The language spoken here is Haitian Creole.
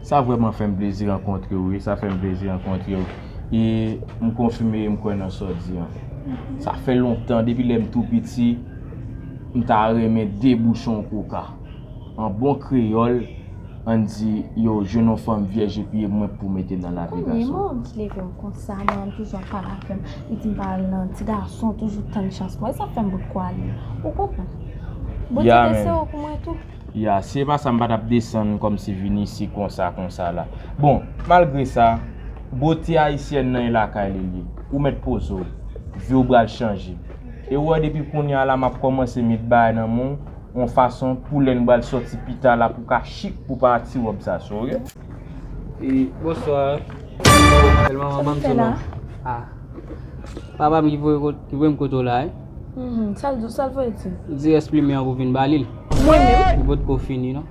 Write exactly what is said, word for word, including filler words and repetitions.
Sa vrèman fè m plezi rankontre w, wi. Sa fè m plezi rankontre w. E m konfime, m kwè nan sa w di an. Sa fè lontan, depi lè m tou piti, m ta renmen debouche yon koka. An bon kreyòl, ann di, yo jwenn yon fanm vyèj epi e mwen pou mete nan lavi gason. Konbyen moun ki leve m konsa, mwen menm toujou ap pale avè m. Li di m pa al nan ti gason, toujou tann chans mwen. E sa fè m bout kwa li. Ou konprann? Bondye gen sewo pou mwen tou. Ya, si se pa sa, m pa t ap desann kòmsi vin isi konsa, konsa la. Bon, malgre sa, bote ayisyèn nan e lakay li li. Ou mèt poze w. Vi w pral chanje. E w wè depi kounye a la, m ap kòmanse met bagay nan men w, yon fason pou lè n pral sòti pita la, pou w ka chik, pou w pa ak ti wòb sa sou, oke? E, bonswa. Sèlman manman m sou non. Ah. Papa m ki voye kot-, ki voye m kote w la, wi. Mhm. Sa l di w, sa l voye di? Li di rès plimen an pou vin ba li l. Mwen menm? Li potko fini, non.